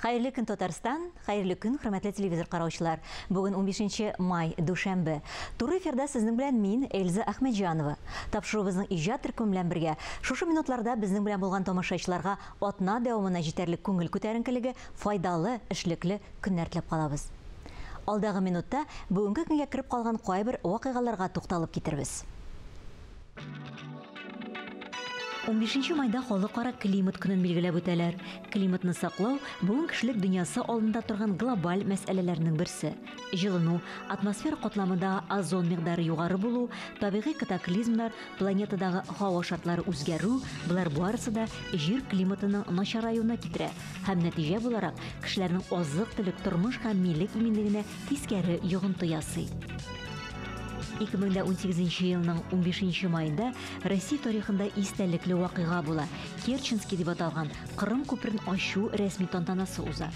Хәерле көн, Татарстан, хәерле көн, хөрмәтле телевизор караучылар. Бүген 15 май, дүшәмбе. Туры эфирда сезнең белән мин, Эльза Әхмәтҗанова. Тапшыруыбызның иҗат төркеме белән бергә шушы минутларда безнең белән булган тамашачыларга атна дәвамына җитәрлек күңел күтәренкелеге, файдалы, эшлекле көннәр теләп калабыз. Алдагы минутта бүгенге көнгә кереп калган кайбер вакыйгаларга тукталып китербез. 15 майда халыкара климат көнен билгеләп үтәләр. Климатны саклау бүген кешелек дөньясы алдында торган глобаль мәсьәләләрнең берсе. Җылыну, атмосфера катламында озон микъдары югары булу, табигый катаклизмнар, планетадагы һава шартлары үзгәрү, болар барысы да җир климатының начараюына китерә һәм нәтиҗә буларак кешеләрнең азык-төлек, тормыш һәм милек иминлегенә тискәре йогынты ясый. 2018 елның 15 маенда Россия тарихында истәлекле вакыйга була. Керченский дип аталган Кырым күперен ачу рәсми тантанасы уза.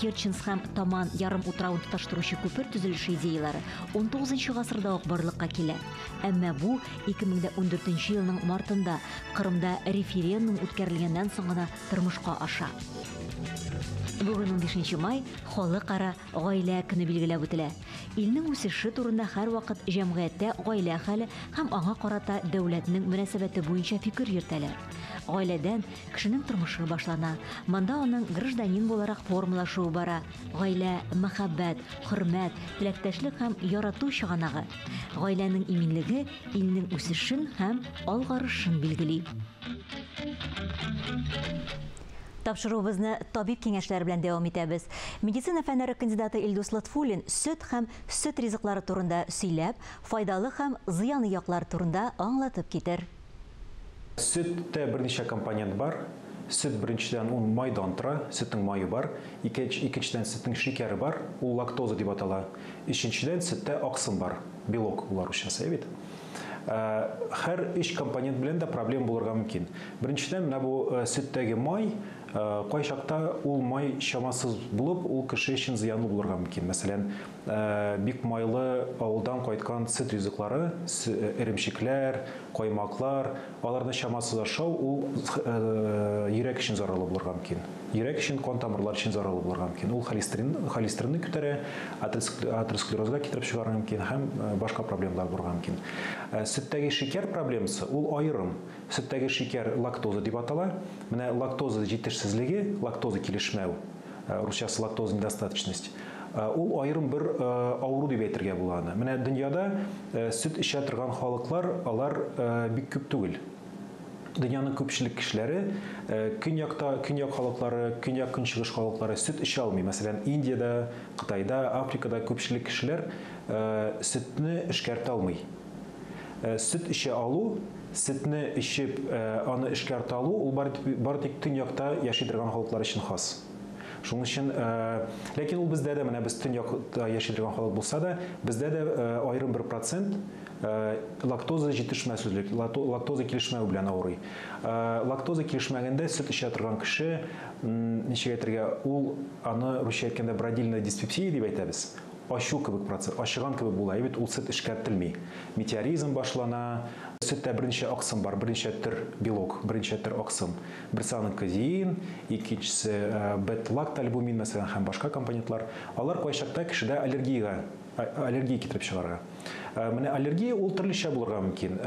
Керченск һәм Таман ярым утравын тоташтыручы күпер төзелеше идеялары 19 гасырда ук барлыкка килә. Әмма бу 2014 елның мартында Кырымда референдум үткәрелгәннән соң гына тормышка аша. Бүген 15 май халыкара гаилә көне билгеләп үтелә. Илнең үсеше турында һәрвакыт җәмгыятьтә гаилә хәле һәм аңа карата дәүләтнең мөнәсәбәте буенча фикер йөртәләр. Гаиләдән кешенең тормышы башлана. Монда аның гражданин буларак формалашуы бара. Гаилә мәхәббәт, хөрмәт, теләктәшлек һәм ярату чыганагы. Гаиләнең иминлеге илнең үсешен һәм алгарышын билгели. Тапшыруыбызны табиб киңәшләре белән дәвам итәбез. Медицина фәннәре кандидаты Илдус Лотфуллин сөт һәм сөт ризыклары турында сөйләп, файдалы һәм зыянлы яклар турында аңлатып китер. Сөттә берничә компонент бар. Сөт беренчедән ул майдан тора, сөтнең мае бар. Икенчедән сөтнең шикәре бар, ул лактоза дип атала. Өченчедән сөттә аксым бар, белок ул русчасы, бит. Һәр өч компонент белән дә проблема булырга мөмкин. Беренчедән, менә бу сөттәге май, кайчакта ул май чамасыз булып, ул кеше өчен зыянлы булырга мөмкин. Мәсәлән, бик майлы авылдан кайткан сөт ризыклары, эремчекләр, каймаклар, аларны чамасыз ашау ул йөрәк өчен зарарлы булырга мөмкин. Йөрәк өчен, кан тамырлар өчен зарарлы булырга мөмкин. Ул холестеринны күтәрә, атеросклерозга китереп чыгарырга мөмкин һәм башка проблемалар булырга мөмкин. Сөттәге шикәр проблемасы ул аерым. Сөттәге шикәр лактоза дип атала. Менә лактоза җитешсезлеге, лактоза килешмәү, русчасы лактоза недостаточность, ул аерым бер авыру дип әйтергә була аны. Менә дөньяда сөт эчә торган халыклар, алар бик күп түгел. Дөньяның күпчелек кешеләре, көньякта, көньяк халыклары, көньяк-көнчыгыш халыклары сөт эчә алмый. Мәсәлән, Индиядә, Кытайда, Африкада күпчелек кешеләр сөтне эшкәртә алмый. Сөт эчә алу, сөтне эчеп, аны эшкәртә алу, ул бары тик төньякта яши торган халыклар өчен хас. Шуның өчен, ләкин ул бездә дә, менә без төньякта яши торган халык булса да, бездә дә аерым бер процент лактоза җитешмәсезлек, лактоза килешмәү белән авырый. Лактоза килешмәгәндә сөт эчә торган кеше, ничек әйтергә, ул аны русча әйткәндә бродильная диспепсия дип әйтәбез. Ачу кебек процесс, ачыган кебек була, бит ул сөт эшкәртелми. Метеоризм башлана. Сөттә берничә аксым бар, берничә төр белок, берничә төр аксым. Берсе аның казеин, икенчесе бета-лактальбумин, мәсәлән, һәм башка компонентлар. Алар кайчакта кешедә аллергия китереп чыгара. Менә аллергия ул төрлечә булырга мөмкин.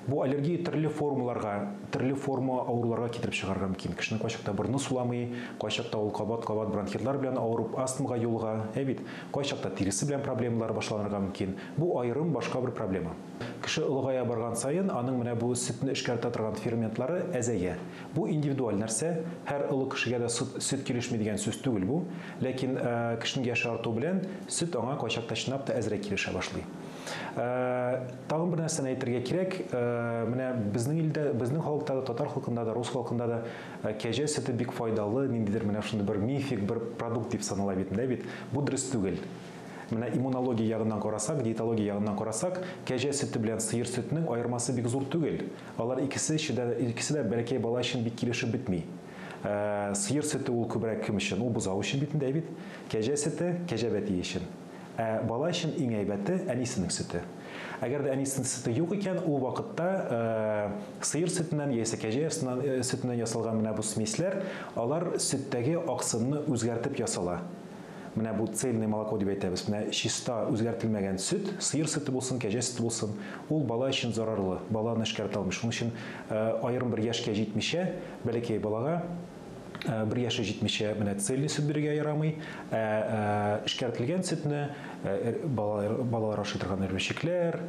Бу аллергия төрле формаларга, төрле форма авыруларга китереп чыгарга мөмкин. Кешенең кайчакта борыны суламый, кайчакта ул кабат-кабат бронхитлар белән авырып, астмага юлыга, ә бит кайчакта тиресе белән проблемалар башланырга мөмкин. Бу аерым башка бер проблема. Кеше олыгая барган саен аның менә бу сөтне эшкәртә торган ферментлары әзәя. Бу индивидуаль нәрсә, һәр олы кешегә дә сөт килешми дигән сүз түгел бу. Ләкин кешенең яше арту белән сөт аңа кайчакта чынлап та әзрәк килешә башлый. Тагын бер нәрсәне әйтергә кирәк, менә безнең илдә, безнең халыкта да, татар халкында да, рус халкында да кәҗә сөте бик файдалы, ниндидер менә шундый бер мифик бер продукт дип санала бит, инде бит. Бу дөрес түгел. Менә иммунология ягыннан карасак, диетология ягыннан карасак, кәҗә сөте белән сыер сөтенең аермасы бик зур түгел. Алар икесе дә бәләкәй бала өчен бик килешеп бетми. Сыер сөте ул күбрәк кем өчен? Ул бозау өчен бит инде, бит. Кәҗә сөте кәҗә бәтие өчен. Ә бала өчен иң әйбәте әнисенең сөте. Әгәр дә әнисенең сөте юк икән, ул вакытта сыер сөтеннән яисә кәҗә сөтеннән ясалган менә бу смесьләр, алар сөттәге аксымны үзгәртеп ясала. Менә бу цельное молоко дип әйтәбез. Менә чиста үзгәртелмәгән сөт, сыер сөте булсын, кәҗә сөте булсын, ул бала өчен зарарлы. Баланы эшкәртә алмый. Шуның өчен аерым бер яшькә җитмичә, бәләкәй балага бер яше җитмичә менә цельный сөт бирергә ярамый. Эшкәртелгән сөтне балалар ашый торган эремчекләр,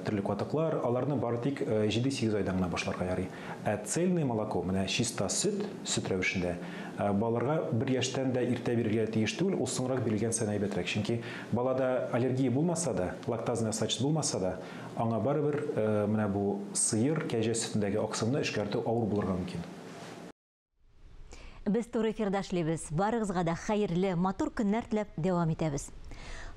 төрле катыклар, аларны бары тик 7-8 айдан гына башларга ярый. Ә цельное молоко, менә чиста сөт, сөт рәвешендә, балаларга бер яшьтән дә иртә бирергә тиеш түгел, ул соңрак бирелгән саен әйбәтрәк. Чөнки балада аллергия булмаса да, лактазная остаточность булмаса да, аңа барыбер менә бу сыер, кәҗә сөтендәге аксымны эшкәртү авыр булырга мөмкин. Без туры эфирда эшлибез. Барыгызга да хәерле, матур көннәр теләп дәвам итәбез.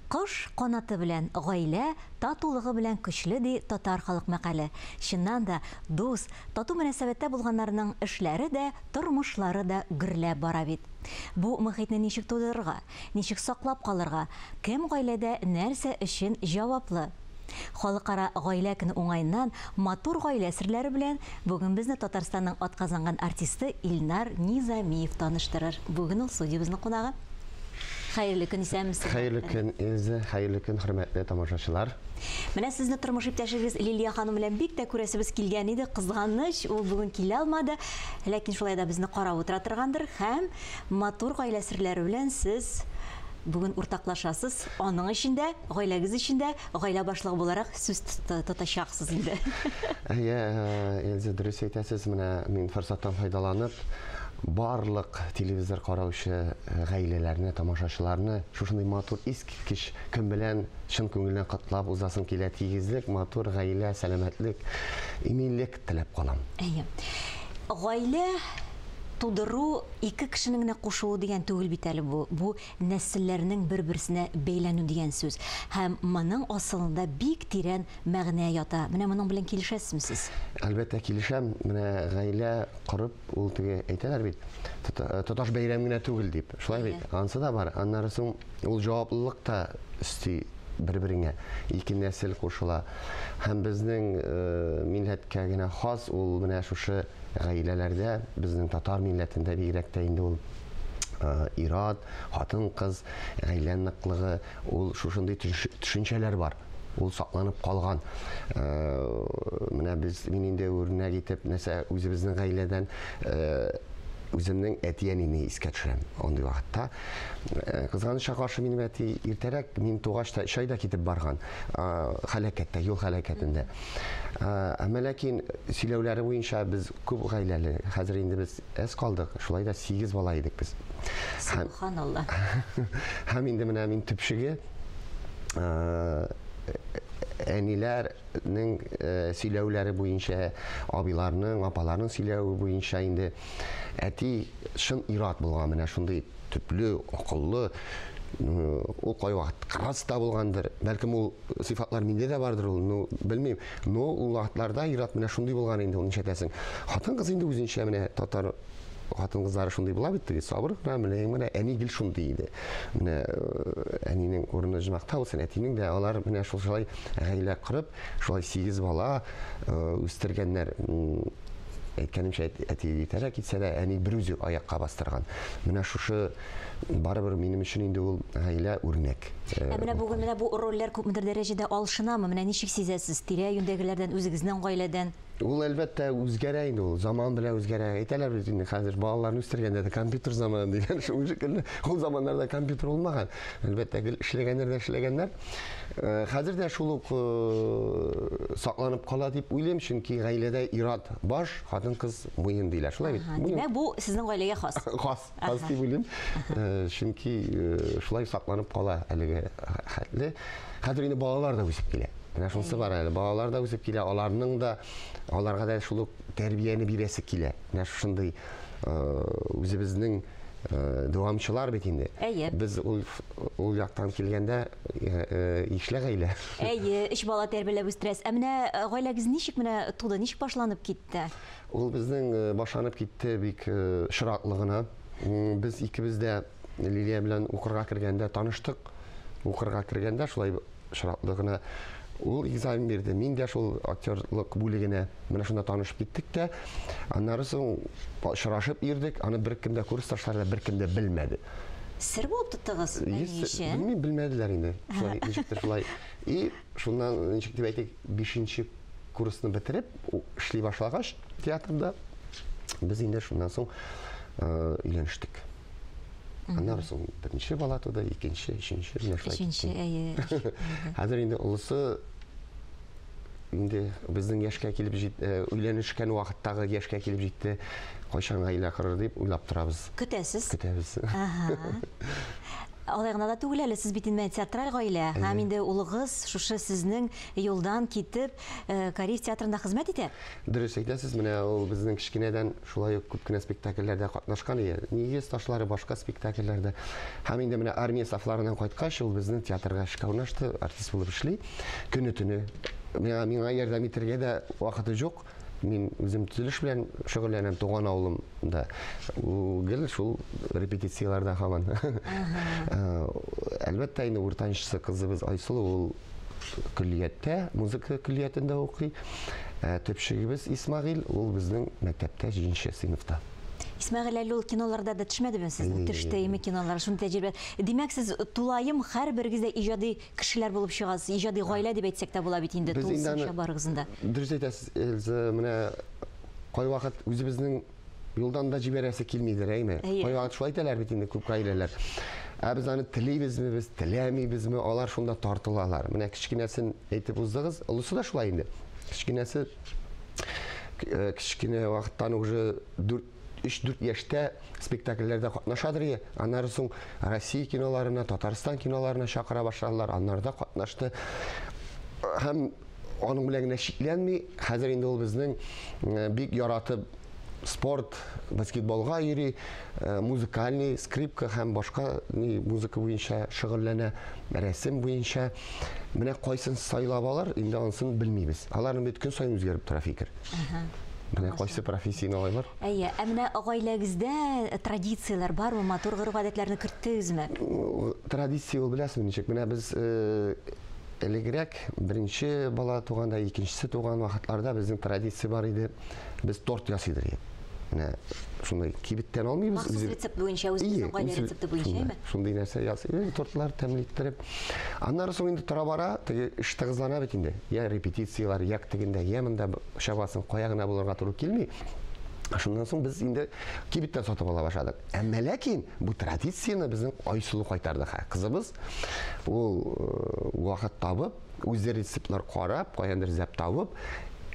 Кош канаты белән гаилә татулыгы белән көчле ди татар халык мәкале. Чыннан да дус, тату мөнәсәбәттә булганнарның эшләре дә, тормышлары да гөрләп бара бит. Бу мөхитне ничек тудырырга, ничек саклап калырга, кем гаиләдә нәрсә өчен җаваплы? Халыкара гаилә көне уңаеннан матур гаилә серләре белән бүген безне Татарстанның атказанган артисты Илнар Низамиев таныштырыр. Бүген ул студиябезнең кунагы. Хәерле көн, исәнмесез. Хәерле көн, Эльза, хәерле көн, хөрмәтле тамашачылар. Менә сезне тормыш иптәшегез Лилия ханым белән бик тә күрәсебез килгән иде. Кызганыч, ул бүген килә алмады. Ләкин шулай да безне карап утыра торгандыр һәм матур гаилә серләре белән сез бүген уртаклашасыз. Аның өчен дә, гаиләгез өчен дә, гаилә башлыгы буларак сүз тотачаксыз инде. Әйе, Эльза, дөрес әйтәсез. Менә мин форсаттан файдаланып, барлык телевизор караучы гаиләләрне, тамашачыларны шушындый матур искиткеч көн белән чын күңелдән котлап узасым килә. Тигезлек, матур гаилә, сәламәтлек, иминлек теләп калам. Әйе. Гаилә тудыру ике кешенең генә кушуы дигән түгел бит әле бу. Бу нәселләрнең бер-берсенә бәйләнү дигән сүз. Һәм моның асылында бик тирән мәгънә ята. Менә моның белән килешәсезме сез? Әлбәттә килешәм. Менә гаилә корып, ул теге әйтәләр бит, тоташ бәйрәм генә түгел дип. Шулай бит. Ансы да бар. Аннары соң ул җаваплылык та өсти бер-береңә. Ике нәсел кушыла. Һәм безнең милләткә генә хас ул менә шушы гаиләләрдә, безнең татар милләтендә бигрәк тә инде ул ир-ат, хатын-кыз, гаилә ныклыгы, ул шушындый төшенчәләр бар. Ул сакланып калган. Менә без, мин инде үрнәк итеп, нәрсә, үзебезнең гаиләдән үземнең әти-әнине искә төшерәм андый вакытта. Кызганычка каршы, минем әти иртәрәк, мин тугач та 3 айда китеп барган, һәлакәттә, юл һәлакәтендә. Әмма ләкин сөйләүләре буенча без күп гаиләле, хәзер инде без әз калдык, шулай да 8 бала идек без. Субханалла. Һәм инде менә мин төпчеге, әниләрнең сөйләүләре буенча, абыйларның, апаларның сөйләве буенча инде әти чын ир-ат булган, менә шундый төпле, акыллы, ул кайвакыт кырыс та булгандыр, бәлкем ул сыйфатлар миндә дә бардыр ул, ну, белмим. Но ул вакытларда ир-ат менә шундый булган инде, ул ничәтәсең. Хатын-кыз инде үзенчә менә татар хатын-кызлары шундый була бит, теге сабыр гына, менә, менә әни гел шундый иде. Менә әнинең урыны җмакта булсын, әтинең дә, алар менә шулай гаилә корып, шулай 8 бала үстергәннәр. Әйткәнемчә, әти иртәрәк китсә дә, әни бер үзе аякка бастырган. Менә шушы барыбер минем өчен инде ул гаилә үрнәк. Ә менә бүген менә бу рольләр күпмедер дәрәҗәдә алышынамы? Менә ничек сизәсез тирә-юньдәгеләрдән, үзегезнең гаиләдән? Ул әлбәттә үзгәрә инде ул, заман белән үзгәрә. Әйтәләр бит инде хәзер балаларны үстергәндә дә компьютер заманы дигән шул шикелле. Ул заманнарда компьютер булмаган. Әлбәттә, гел эшләгәннәр дә эшләгәннәр. Хәзер дә шул ук сакланып кала дип уйлыйм, чөнки гаиләдә ир-ат баш, хатын-кыз муен диләр. Шулай бит? Ага, димәк, бу сезнең гаиләгә хас. Хас, хас дип уйлыйм. Чөнки шулай сакланып кала әлеге хәтле. Хәзер инде балалар да үсеп килә. Менә шунысы бар әле, балалар да үсеп килә, аларның да, аларга да шул ук тәрбияне бирәсе килә. Менә шушындый үзебезнең дәвамчылар бит инде. Әйе. Без ул яктан килгәндә ишле гаилә. Әйе, өч бала тәрбияләп үстерәсез. Ә менә гаиләгез ничек менә туды, ничек башланып китте? Ул безнең башланып китте бик очраклы гына. Без икебез дә Лилия белән укырга кергәндә таныштык. Укырга кергәндә шулай очраклы гына Ул экзамен бирде. Мин дә шул актерлык бүлегенә менә шунда танышып киттек тә, аннары соң очрашып йөрдек. Аны беркем дә, курсташлар да беркем дә белмәде. Сер булып тоттыгыз? Ни өчен? Белмим, белмәделәр инде. Шулай, ничектер шулай. И шуннан, ничек дип әйтик, 5 курсны бетереп, эшли башлагач театрда, без инде шуннан соң өйләнештек. Аннары соң беренче бала туды, икенче, өченче, менә шулай. Өченче, әйе. Хәзер инде олысы инде безнең яшькә килеп җитте, өйләнешкән вакыттагы яшькә килеп җитте. Кайчан гаилә корыр дип уйлап торабыз. Көтәсез? Көтәбез. Ага. Алай гына да түгел әле, сез бит инде театраль гаилә, һәм инде улыгыз шушы сезнең юлдан китеп, Кариев театрында хезмәт итә. Дөрес әйтәсез, менә ул безнең кечкенәдән шулай ук күп кенә спектакльләрдә катнашкан иде. Нигез ташлары, башка спектакльләрдә. Һәм инде менә армия сафларыннан кайткач, ул безнең театрга эшкә урнашты, артист булып эшли. Көне-төне. Миңа ярдәм итәргә дә вакыты юк. Мин үзем төзелеш белән шөгыльләнәм туган авылымда. Ул гел шул репетицияләрдә һаман. Әлбәттә, инде уртанчысы кызыбыз Айсылу, ул көллияттә, музыка көллиятендә укый. Төпчегебез Исмагыйль, ул безнең мәктәптә 7 сыйныфта. Исмагыйль әле ул киноларда да төшмәдеме сезнең? Төште име кинолар, шундый тәҗрибә. Димәк, сез тулаем һәрберегез дә иҗади кешеләр булып чыгасыз, иҗади гаилә дип әйтсәк тә була бит инде, тулысынча барыгызны да. Дөрес әйтәсез, Эльза, менә кайвакыт үзебезнең юлдан да җибәрәсе килмидер, әйме? Кайвакыт шулай әйтәләр бит инде күп гаиләләр. Ә без аны телибезме, без теләмибезме, алар шунда тартылалар. Менә кечкенәсен әйтеп уздыгыз, олысы да шулай инде. Кечкенәсе кечкенә вакыттан уже 3-4 яшьтә спектакльләрдә катнашадыр иде. Аннары соң Россия киноларына, Татарстан киноларына чакыра башладылар, аннарда катнашты. Һәм аның белән генә чикләнми, хәзер инде ул безнең бик яратып спорт, баскетболга йөри, музыкальный, скрипка һәм башка музыка буенча шөгыльләнә, рәсем буенча. Менә кайсын сайлап алыр, инде анысын белмибез. Аларның бит көн саен үзгәреп тора фикер. Менә кайсы профессияне алайлар? Әйе, ә менә гаиләгездә традицияләр бармы? Матур гореф-гадәтләрне керттегезме? Традиция ул, беләсезме ничек? Менә без элегрәк беренче бала туганда, икенчесе туган вакытларда безнең традиция бар иде. Без торт ясыйдыр идек. Менә шундый кибеттән алмыйбыз. Махсус рецепт буенча, үзебезнең гаилә рецепты буенча, әйме? Шундый нәрсә ясыйбыз, тортлар тәмле иттереп. Аннары соң инде тора-бара теге эш тыгызлана бит инде. Я репетицияләр, я тегендә, я монда чабасың, кая гына булырга туры килми. Шуннан соң без инде кибеттән сатып ала башладык. Әмма ләкин бу традицияне безнең Айсылу кайтарды. Кызыбыз ул вакыт табып, үзе рецептлар карап, каяндыр эзләп табып,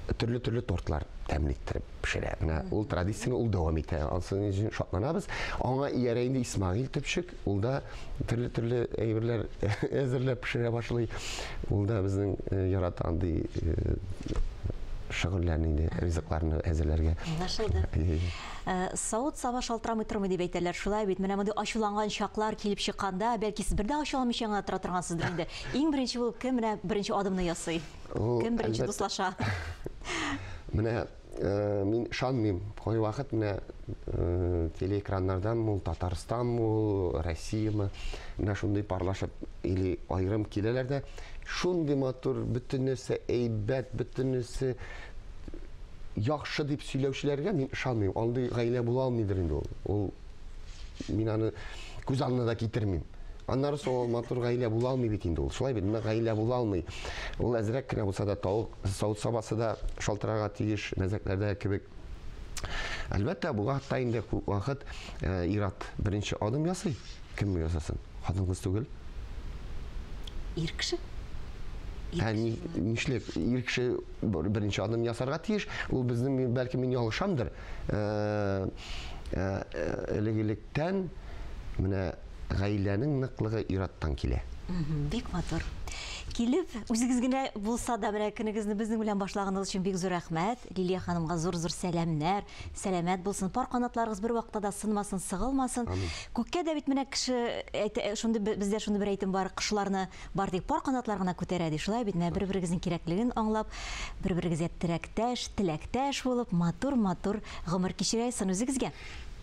төрле-төрле тортлар тәмле иттереп пешерә. Менә ул традицияне ул дәвам итә. Ансын өчен шатланабыз. Аңа иярә инде Исмагыйль төпчек, ул да төрле-төрле әйберләр әзерләп пешерә башлый. Ул да безнең ярата андый шөгыльләрне инде, ризыкларны әзерләргә. Аңлашылды. Савыт-саба шалтырамый тормый дип әйтәләр, шулай бит. Менә мондый ачуланган чаклар килеп чыкканда, бәлки сез бер дә ачуланмыйча гына тора торгансыздыр инде. Иң беренче булып кем менә беренче адымны ясый? Кем беренче дуслаша? Менә мин ышанмыйм. Кайвакыт менә телеэкраннардан ул Татарстан, ул Россиямы, менә шундый парлашып или аерым киләләр дә, шундый матур, бөтенесе әйбәт, бөтенесе яхшы дип сөйләүчеләргә мин ышанмыйм. Андый гаилә була алмыйдыр инде ул. Ул мин аны күз алдына да китермим. Аннары соң ул матур гаилә була алмый бит инде ул. Шулай бит, менә гаилә була алмый. Ул әзрәк кенә булса да тавык савыт-сабасы да шалтырарга тиеш, мәзәкләрдә кебек. Әлбәттә, бу вакытта инде күп вакыт ир-ат беренче адым ясый. Кем ясасын? Хатын-кыз түгел. Ир кеше. Ә нишләп ир кеше беренче адым ясарга тиеш? Ул безнең, бәлки мин ялгышамдыр. Элек-электән менә гаиләнең ныклыгы ир-аттан килә. Бик матур. Килеп, үзегез генә булса да менә көнегезне безнең белән башлаганыгыз өчен бик зур рәхмәт. Лилия ханымга зур-зур сәламнәр, сәламәт булсын. Пар канатларыгыз бер вакытта да сынмасын, сыгылмасын. Күккә дә бит менә кеше әйтә, шундый бездә шундый бер әйтем бар, кошларны бар тик пар канатлар гына күтәрә ди. Шулай бит, менә бер-берегезнең кирәклеген аңлап, бер-берегезгә терәктәш, теләктәш булып, матур-матур гомер кичерәсен үзегезгә.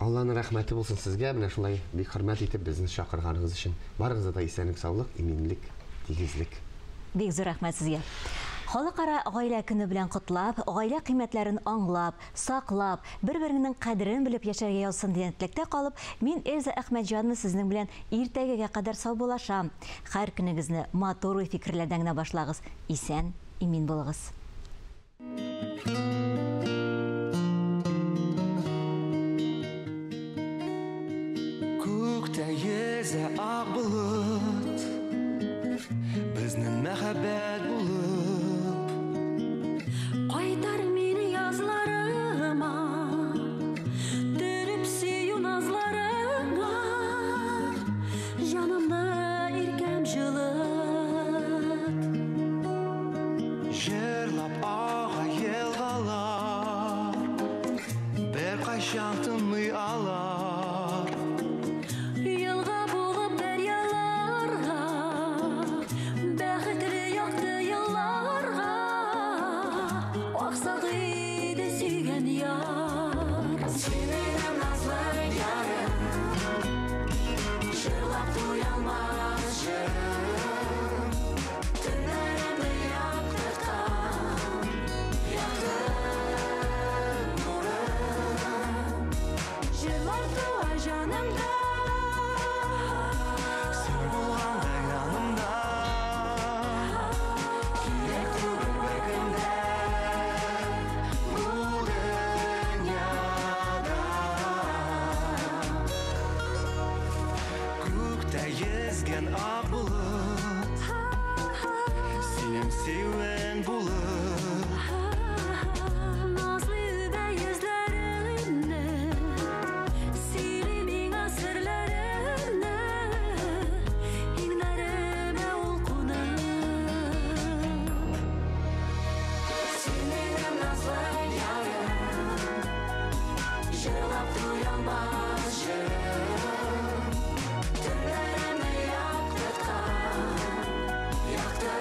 Алланың рәхмәте булсын сезгә, менә шулай бик хөрмәт итеп безне чакырганыгыз өчен. Барыгызга да исәнлек, саулык, иминлек, тигезлек. Бик зур рәхмәт сезгә. Халыкара гаилә көне белән котлап, гаилә кыйммәтләрен аңлап, саклап, бер-береңнең кадерен белеп яшәргә язсын дигән теләктә калып, мин Эльза Әхмәтҗанова сезнең белән иртәгегә кадәр саубуллашам. Һәр көнегезне матур уй-фикерләрдән генә башлагыз. Исән, имин булыгыз. Күктә йөзә ак болыт, безнең мәхәббәт булып. Кайтар мине язларыма, төреп сөю назларыңа, җанымны иркәм җылыт. Җырлап ага елгалар, беркайчан тынмый алар. Елга булып дәрьяларга, бәхетле якты елларга, аксак иде сөйгән яр. Син минем назлы ярым, җырлап туялмас җырым, төннәремне яктырткан якты нурым. Җырлар туа җанымда, Син булганда янымда, кирәк түгел беркем дә бу дөньяда. Күктә йөзгән ак болыт, синең сөюең булып. Назлы үбә йөзләреңне, сөйли миңа серләреңне, иңнәремә ул кунып. Син минем назлы ярым, җырлап туялмас җырым, төннәремне яктырткан якты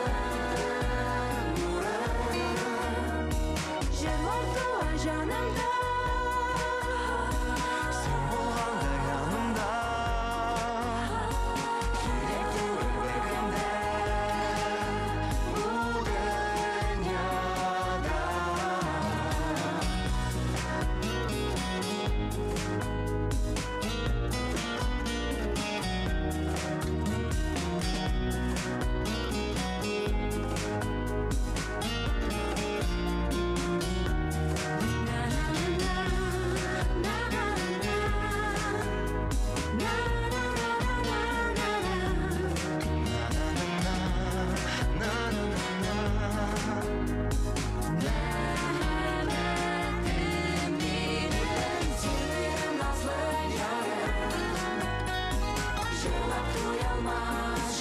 нурым. Җырлар туа җанымда, Син булганда янымда, кирәк түгел беркем дә бу дөньяда. Мәхәббәтем минем, син минем назлы ярым, җырлап туялмас